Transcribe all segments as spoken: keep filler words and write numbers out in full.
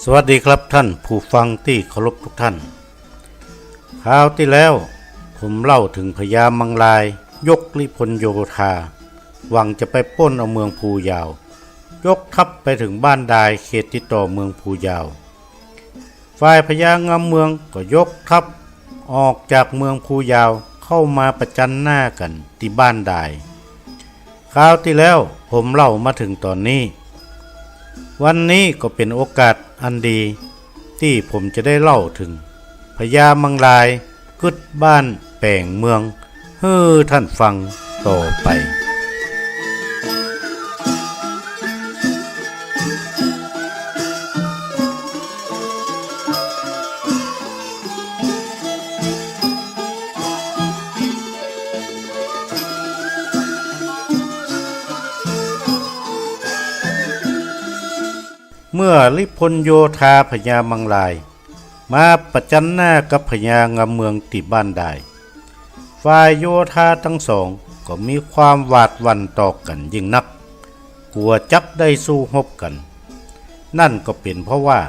สวัสดีครับท่านผู้ฟังตี้เคารพทุกท่าน คราวตี้แล้วผมเล่าเถิงพญามังรายยกริพลโยธา หวังจะไปปล้นเอาเมืองภูยาว ยกทัพไปเถิงบ้านดายเขตติดต่อเมืองภูยาว ฝ่ายพญางำเมืองก็ยกทัพออกจากเมืองภูยาวเข้ามาประจันหน้ากั๋นตี้บ้านดาย คราวตี้แล้วผมเล่ามาเถิงต๋อนนี้ วันนี้ก็เป๋นโอกาสอันดีตี้ผมจะได้เล่าเถิงพญามังรายกึ๊ดบ้านแป๋งเมืองหื้อท่านฟังต่อไป เมื่อริพลโยธาพญามังรายมาประจันหน้ากับพญางำเมืองตี้บ้านดาย ฝ่ายโยธาตังสองก็มีความหวาดหวั่นต่อกั๋นยิ่งนัก กั๋วจักได้สู้ฮบกั๋น นั่นก็เป๋นเพราะว่า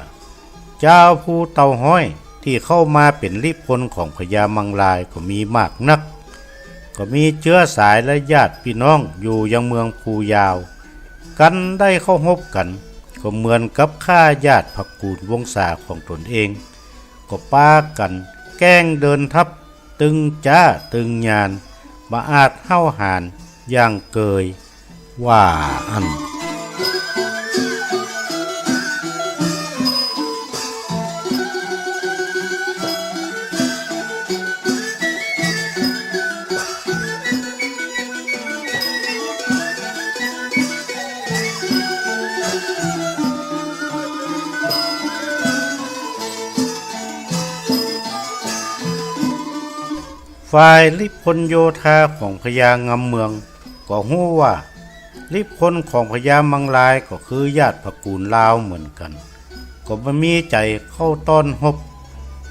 จาวภูเต่าฮ้อยตี้เข้ามาเป๋นริพลของพญามังรายก็มีมากนัก ก็มีเจื๊อสายและญาติปี้น้องอยู่ยังเมืองภูยาว กันได้เข้าฮบกั๋น ก็เหมือนกับฆ่าญาติผกู๋นวงศาของต๋นเอง ก็ปากั๋นแก้งเดินทัพ ตึงจ๊าตึงญาน บ่อาจห้าวหาญอย่างเกย ว่าอั้น ฝ่ายริพลโยธาของพญางำเมืองก็ฮู้ว่า ริพลของพญามังรายก็คือญาติผกู๋นลาวเหมือนกั๋น ก็บ่มีใจ๋เข้าต้อนฮบ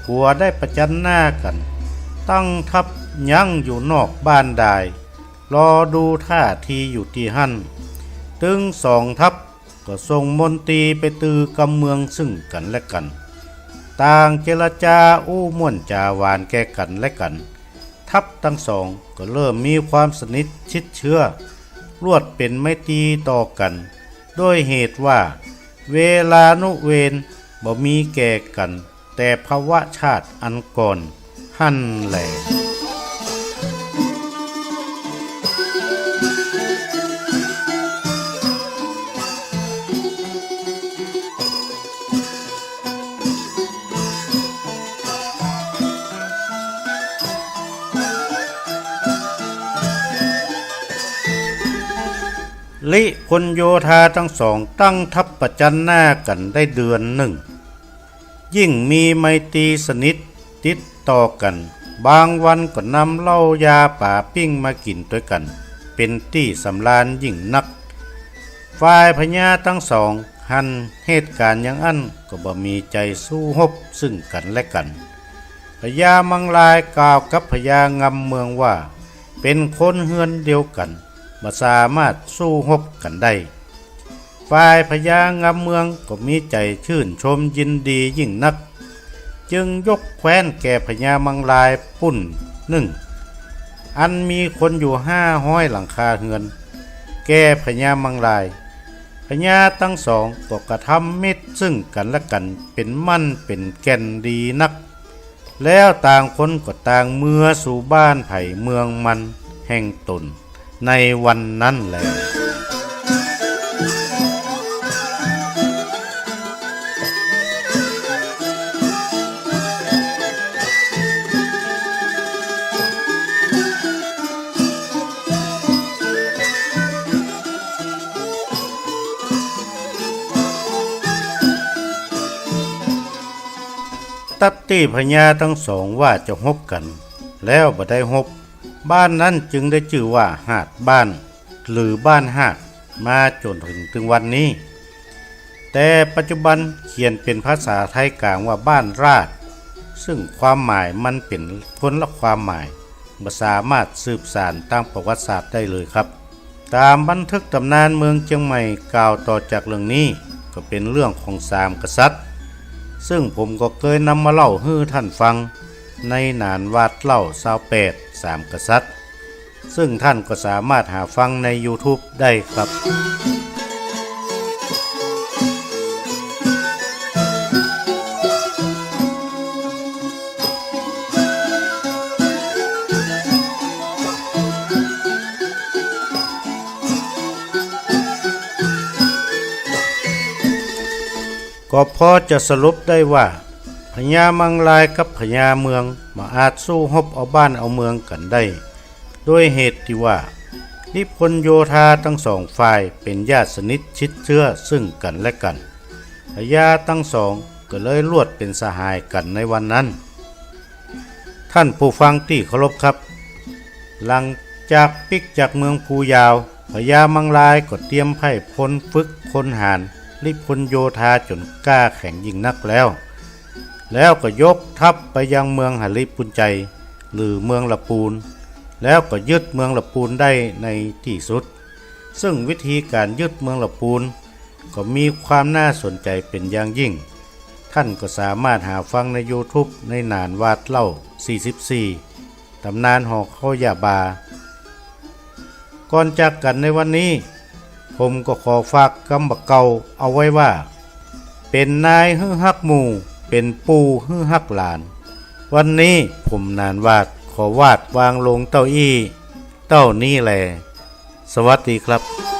กั๋วได้ประจันหน้ากั๋น ตั้งทัพยั้งอยู่นอกบ้านดาย รอดูท่าทีอยู่ตี้หั้น ตึงสองทัพก็ส่งมนตรีไปตือกำเมืองซึ่งกั๋นและกั๋น ต่างเจรจาอู้ม่วนจ๋าหวานแก่กั๋นและกั๋น ทัพตังสองก็เริ่มมีความสนิทชิดเชื้อ ลวดเป๋นไมตรีต่อกั๋น ด้วยเหตุว่า เวลานุเวรบ่มีแก่กั๋น แต่ภวชาติอันก่อนหั้นแล ริพลโยธาตังสองตั้งทัพประจันหน้ากั๋นได้เดือนนึ่ง ยิ่งมีไมตรีสนิทติดต่อกั๋น บางวันก็นำเหล้ายาป๋าปิ้งมากิ๋นตวยกั๋น เป๋นตี้สำราญยิ่งนัก ฝ่ายพญาตังสองหันเหตุก๋ารณ์อย่างอั้นก็บ่มีใจ๋สู้ฮบซึ่งกั๋นและกั๋น พญามังรายกล่าวกับพญางำเมืองว่า เป๋นคนเฮือนเดียวกั๋น บ่สามารถสู้ฮบกั๋นได้ ฝ่ายพญางำเมืองก็มีใจ๋ชื่นชมยินดียิ่งนัก จึงยกแคว้นแก่พญามังรายปุ้นนึ่ง อันมีคนอยู่ห้าฮ้อยหลังคาเฮือน แก่พญามังราย พญาตังสองก็กระทำมิตรซึ่งกั๋นและกั๋นเป๋นมั่นเป๋นแก่นดีนัก แล้วต่างคนก็ต่างเมือสู่บ้านไผเมืองมันแห่งต๋นในวันนั้นแล ตั๊ดตี้พญาตังสองว่าจะฮบกั๋น แล้วบ่ได้ฮบ บ้านนั้นจึงได้จื้อว่าหาดบ้าน หรือบ้านฮาด มาจ๋นเถิงตึงวันนี้ แต่ปัจจุบันเขียนเป๋นภาษาไทยกลางว่าบ้านราด ซึ่งความหมายมันเป๋นคนละความหมาย บ่สามารถสืบสานตางประวัติศาสตร์ได้เลยครับ ต๋ามบันทึกต๋ำนานเมืองเจียงใหม่กล่าวต่อจากเรื่องนี้ ก็เป๋นเรื่องของสามกษัตริย์ ซึ่งผมก็เกยนำมาเล่าหื้อท่านฟังในหนานหวาดเล่าซาวแปดสามกษัตริย์ ซึ่งท่านก็สามารถหาฟังในยูทูบได้ครับ ก็พอจะสรุปได้ว่า พญามังรายกับพญาเมืองบ่อาจสู้ฮบเอาบ้านเอาเมืองกั๋นได้ โดยเหตุตี้ว่า ริพลโยธาตึงสองฝ่ายเป๋นญาติสนิทชิดเจื้อซึ่งกั๋นและกั๋น พญาตึงสองก็เลยลวดเป๋นสหายกั๋นในวันนั้น ท่านผู้ฟังตี้เคารพครับ หลังจากปิ๊กจากเมืองภูยาว พญามังรายก็เตรียมไพร่พลฝึกคนหาญ ริพลโยธาจ๋นกล้าแข็งยิ่งนักแล้ว แล้วก็ยกทัพไปยังเมืองหริภุญไชย หรือเมืองละปูน แล้วก็ยึดเมืองละปูนได้ในตี้สุด ซึ่งวิธีก๋านยึดเมืองละปูนก็มีความน่าสนใจ๋เป๋นอย่างยิ่ง ท่านก็สามารถหาฟังในยูทูบในหนานหวาดเล่าสี่สิบสี่ ต๋ำนานหอข้าวยาบา ก่อนจากกั๋นในวันนี้ ผมก็ขอฝากกำบ่าเก่าเอาไว้ว่า เป๋นนายหื้อฮักหมู่ เป๋นปู่หื้อฮักหลาน วันนี้ผมหนานหวาดขอวาดวางลงเต้าอี้ เต้านี้แล สวัสดีครับ